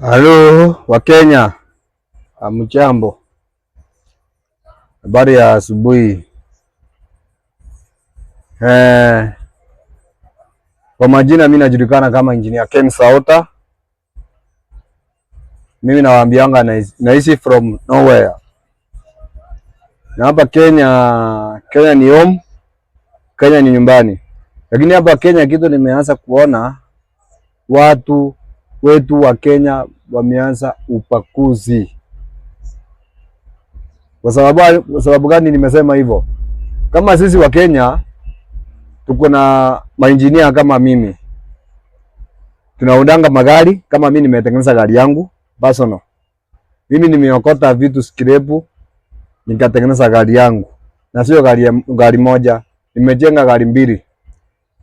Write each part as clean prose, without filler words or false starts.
Halo Wakenya, hamjambo? Habari ya asubuhi. Kwa majina mimi najulikana kama Engineer Ken Saota. Mimi nawaambianga naishi from nowhere. Na hapa Kenya, Kenya ni home, Kenya ni nyumbani. Lakini hapa Kenya kitu nimeanza kuona, watu wetu wa Kenya wameanza ubaguzi. Kwa sababu gani nimesema hivyo? Kama sisi wa Kenya tuko na mainjinia kama mimi, tunaundanga magari. Kama mimi nimetengeneza gari yangu personal, mimi nimeokota vitu scrap nikatengeneza gari yangu, na sio gari moja, nimejenga gari mbili.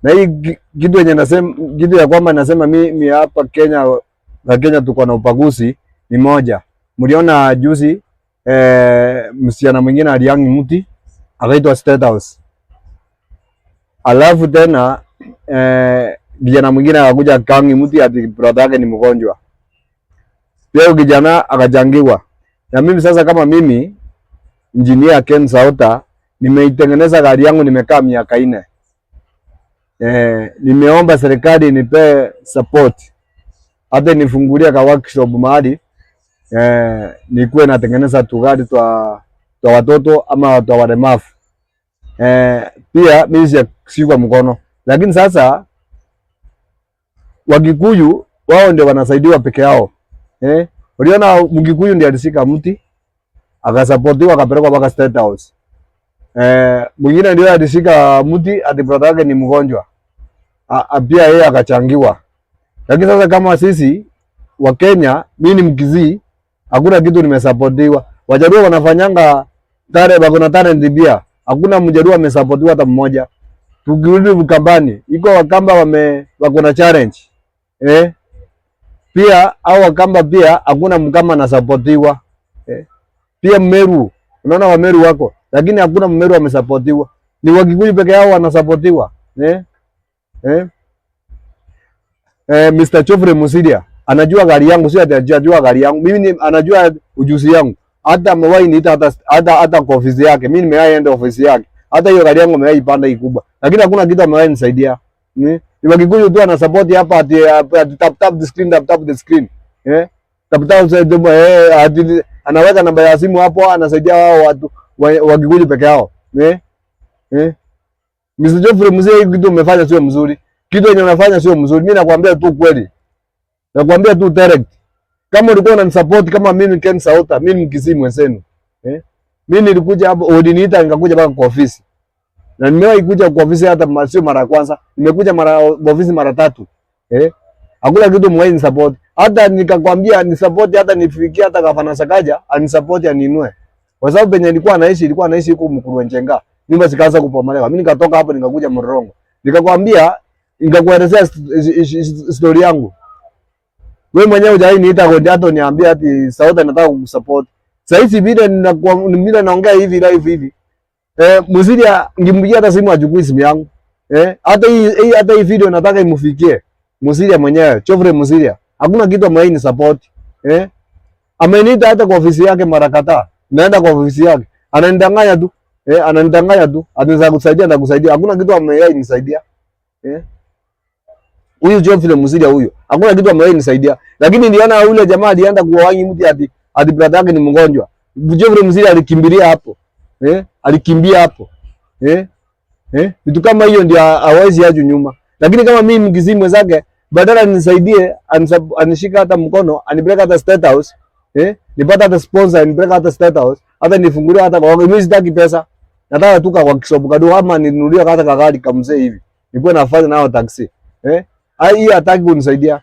Na hii kitu yenye nasema, kitu ya kwamba nasema mimi hapa Kenya, na Kenya tuko na ubaguzi ni moja. Mliona juzi msichana mwingine alihang mti akaitwa State House. Alafu tena kijana mwingine akakuja akahang mti ati brother yake ni mgonjwa. Pia huyo kijana akachangiwa. Na mimi sasa kama mimi Engineer Ken Saota nimeitengeneza gari yangu, nimekaa miaka 4. Nimeomba serikali nipe support hata nifungulie ka workshop mahali nikuwe natengeneza tugari twa watoto ama twa walemavu. Pia mimi sikuwa mkono, lakini sasa Wakikuyu wao ndio wanasaidiwa peke yao. Uliona Mkikuyu ndiye alishika mti akasapotiwa akapelekwa mpaka State House. Mwingine ndio alishika mti ati brother yake ni mgonjwa. Pia yeye akachangiwa. Lakini sasa kama sisi wa Kenya, mimi ni Mkisii, hakuna kitu nimesapotiwa. Wajaluo wanafanyanga tare, wako na talent pia. Hakuna Mjaluo amesapotiwa hata mmoja. Tukirudi Ukambani, iko Wakamba wako na challenge. Pia au Wakamba pia hakuna Mkamba anasapotiwa. Pia Mmeru, unaona Wameru wako, lakini hakuna Mmeru amesapotiwa. Ni Wakikuyu peke yao wanasapotiwa. Mr. Geoffrey Mosiria anajua gari yangu, sio ati anajua gari yangu. Mimi anajua ujuzi yangu. Hata amewahi niita hata kwa ofisi yake. Mimi nimewahi enda ofisi yake. Hata hiyo gari yangu amewahi ipanda hii kubwa. Lakini hakuna kitu amewahi nisaidia. Ni Wakikuyu tu ana support hapa ati tap tap the screen, tap tap the screen. Tap tap ati anaweka namba ya simu hapo, anasaidia wao watu Wakikuyu peke yao. Mr. Geoffrey Mzee, hii kitu umefanya sio mzuri. Kitu yenye unafanya sio mzuri. Mimi nakwambia tu kweli. Nakwambia tu direct. Kama ulikuwa unanisupport kama mimi Ken Saota, mimi ni Mkisii mwenzenu. Mimi nilikuja hapo, uliniita nikakuja mpaka kwa ofisi. Na nimewahi kuja kwa ofisi hata sio mara ya kwanza. Nimekuja mara kwa ofisi mara tatu. Hakuna kitu mwahi nisupport. Hata nikakwambia ni support, hata nifikie hata Gavana Sakaja anisupport aniinue. Kwa sababu penye nilikuwa naishi huko Mkurwe Njenga. Nyumba zikaanza kupomolewa. Mimi nikatoka hapo nikakuja Mlolongo. Nikakwambia, nikakuelezea story yangu. Wewe mwenyewe hujai niita kwa hata uniambia ati Saota nataka kukusupport. Sasa hivi vile ninakuwa mimi naongea hivi live hivi. Mosiria ngimpigia hata simu achukui simu yangu. Hata hii video nataka imufikie. Mosiria mwenyewe, Geoffrey Mosiria. Hakuna kitu amewahi ni support. Ameniita hata kwa ofisi yake mara kadhaa. Naenda kwa ofisi yake. Ananidanganya tu. Ananidanganya tu. Anaweza kusaidia na kusaidia. Hakuna kitu amewahi nisaidia. Huyu Geoffrey Mosiria huyu. Hakuna kitu amewahi nisaidia. Lakini niliona yule jamaa alienda kuhang mti ati brother yake ni mgonjwa. Geoffrey Mosiria alikimbilia hapo. Alikimbia hapo. Vitu kama hiyo ndio hawezi aju nyuma. Lakini kama mimi Mkisii mwenzake, badala nisaidie, anishika hata mkono, anipeleka hata State House, nipata hata sponsor, anipeleka hata State House, hata nifungulie hata kwa mimi sitaki pesa. Nataka tu kwa workshop kadogo ama ninunulie hata kagari kamzee hivi. Nikuwe nafanya nao taxi. Ai, hiyo hataki kunisaidia.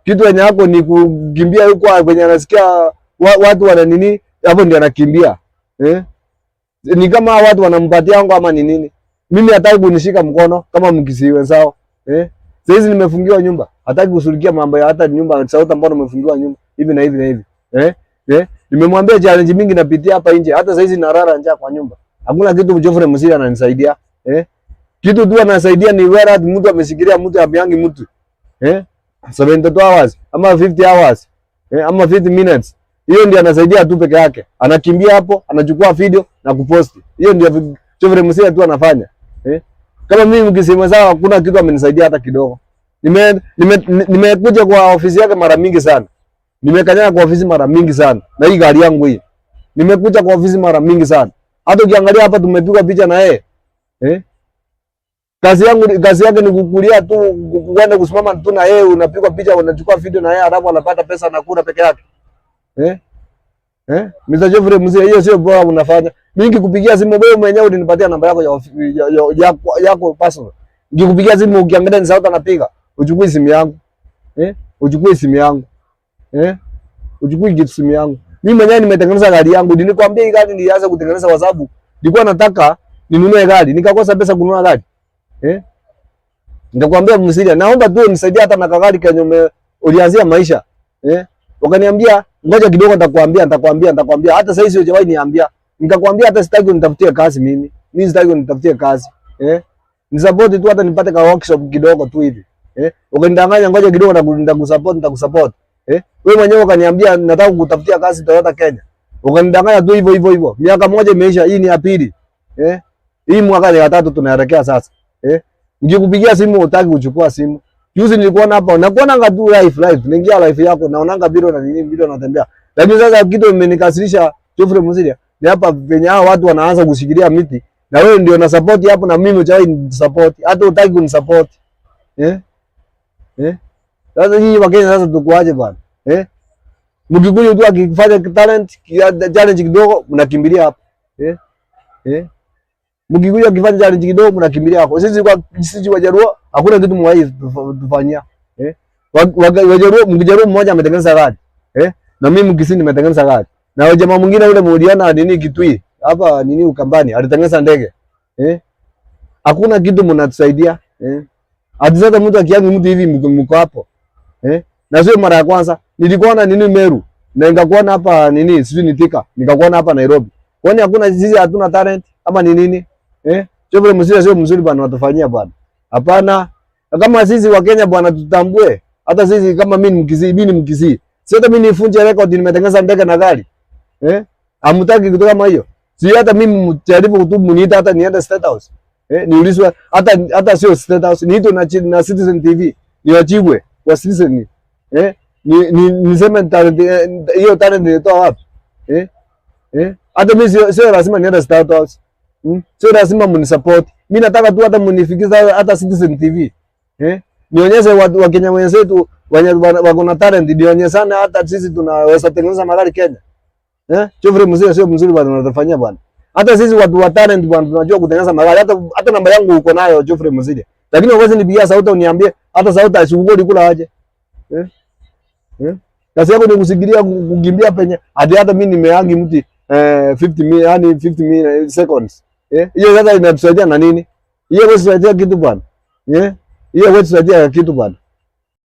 Kitu yenye yako ni kukimbia huko kwenye anasikia watu wana nini, hapo ndio anakimbia. Ni kama watu wanampatia wangu ama ni nini? Mimi hataki kunishika mkono kama Mkisii wenzao. Sasa hizi nimefungiwa nyumba. Hataki kushughulikia mambo ya hata nyumba, sauti mbona umefungiwa nyumba hivi na hivi na hivi. Nimemwambia challenge mingi napitia hapa nje. Hata sasa hizi nalala njaa kwa nyumba. Hakuna kitu Geoffrey Mosiria ananisaidia. Kitu tu anasaidia ni wera mtu ameshikilia mtu abiangi mtu. 72 hours ama 50 hours, ama 50 minutes. Hiyo ndio anasaidia tu peke yake. Anakimbia hapo, anachukua video na kupost. Hiyo ndio Geoffrey Mosiria tu anafanya. Kama mimi mkisema sawa, hakuna kitu amenisaidia hata kidogo. Nimekuja kwa ofisi yake mara mingi sana. Nimekanyaga kwa ofisi mara mingi sana. Na hii gari yangu hii. Nimekuja kwa ofisi mara mingi sana. Hata ukiangalia hapa tumepiga picha na yeye. Kazi yake ni kukulia tu, kwenda kusimama tu na yeye, unapigwa picha, unachukua video na yeye, alafu anapata pesa na kula peke yake. Eh? Eh? Mr. Geoffrey Mzee, hiyo sio bora unafanya. Mimi nikikupigia simu wewe mwenyewe ulinipatia namba yako ya yako personal. Nikikupigia simu ukiangalia ni sauti anapiga, uchukue simu yangu. Eh? Uchukue simu yangu. Eh? Uchukue kitu simu yangu. Mimi mwenyewe nimetengeneza gari yangu. Nilikwambia hii gari nilianza kutengeneza kwa sababu nilikuwa nataka ninunue gari, nikakosa pesa kununua gari. Eh? Nikakwambia Msiria, naomba tu unisaidie hata na kagari kenye ulianzia maisha. Eh? Wakaniambia ngoja kidogo nitakwambia, nitakwambia, nitakwambia. Hata sasa hizi hujawahi niambia. Nikakwambia hata sitaki unitafutie kazi mimi. Mimi sitaki unitafutie kazi. Eh? Nisupport tu hata nipate ka workshop kidogo tu hivi. Eh? Ukanidanganya ngoja kidogo nitakusupport, nitakusupport. Eh? Wewe mwenyewe ukaniambia nataka kukutafutia kazi Toyota Kenya. Ukanidanganya tu hivyo hivyo hivyo. Miaka moja imeisha, hii ni ya pili. Eh? Hii mwaka ni ya tatu tunaelekea sasa. Eh? Nikikupigia simu hutaki kuchukua simu. Juzi nilikuona hapa, nakuonanga tu live live, niingia live yako naonanga video na nini video natembea. Lakini sasa kitu imenikasirisha Geoffrey Mosiria ni hapa penye hao watu wanaanza kushikilia miti na wewe ndio na support hapo na mimi hujawahi support. Hata hutaki kunisupport. Eh? Eh? Sasa nyinyi wa Kenya sasa tukuaje bwana? Eh? Mkikuyu tu akifanya talent challenge kidogo mnakimbilia hapo. Eh? Eh? Mkikuyu akifanya challenge kidogo mnakimbilia hapo. Sisi kwa sisi Wajaluo hakuna kitu mwahi tufanyia. Eh? Wajaluo, Mjaluo mmoja ametengeneza gari. Eh? Na mimi Mkisii nimetengeneza gari. Na jamaa mwingine yule muliona nini Kitui hapa nini Ukambani alitengeneza ndege. Eh? Hakuna kitu mnatusaidia. Eh? Hadi sasa mtu akiangu mtu hivi mko hapo. Eh? Na sio mara ya kwanza. Nilikuona nini Meru na nikakuona hapa nini sijui ni Thika, nikakuona hapa Nairobi. Kwani hakuna sisi hatuna talent ama ni nini? Eh? Geoffrey Mosiria sio mzuri bwana, watufanyia bwana. Hapana. Kama sisi wa Kenya bwana tutambue. Hata sisi kama mimi ni Mkisii, mimi ni Mkisii. Si hata mimi nifunje record nimetengeneza ndege na gari. Eh? Hamtaki kitu kama hiyo. Si hata mimi mjaribu kutubu mniita hata niende State House. Eh, niulizwe hata sio State House, niitwe na Citizen TV. Niwajibwe kwa Citizen. Eh? Ni niseme talent hiyo talent nilitoa wapi? Eh? Eh? Hata mimi sio lazima niende State House. Sio lazima mnisupport. Mimi nataka tu hata mnifikize hata Citizen TV. Eh? Nionyeshe watu wa Kenya wenzetu wenye wako na talent, nionyeshane hata sisi tunaweza tengeneza magari Kenya. Eh? Geoffrey Mosiria sio mzuri bwana, unatufanyia bwana. Hata sisi watu wa talent bwana tunajua kutengeneza magari. Hata namba yangu uko nayo Geoffrey Mosiria. Lakini uweze nipigia sauti uniambie hata sauti ashughuli kula aje. Eh? Eh? Kazi yako ni kusikilia kukimbia penye hadi hata mimi nimeangi mti 50 mi yani 50 mi seconds. Eh? Hiyo sasa inatusaidia na nini? Hiyo wewe tusaidia kitu bwana. Eh? Hiyo wewe tusaidia kitu bwana.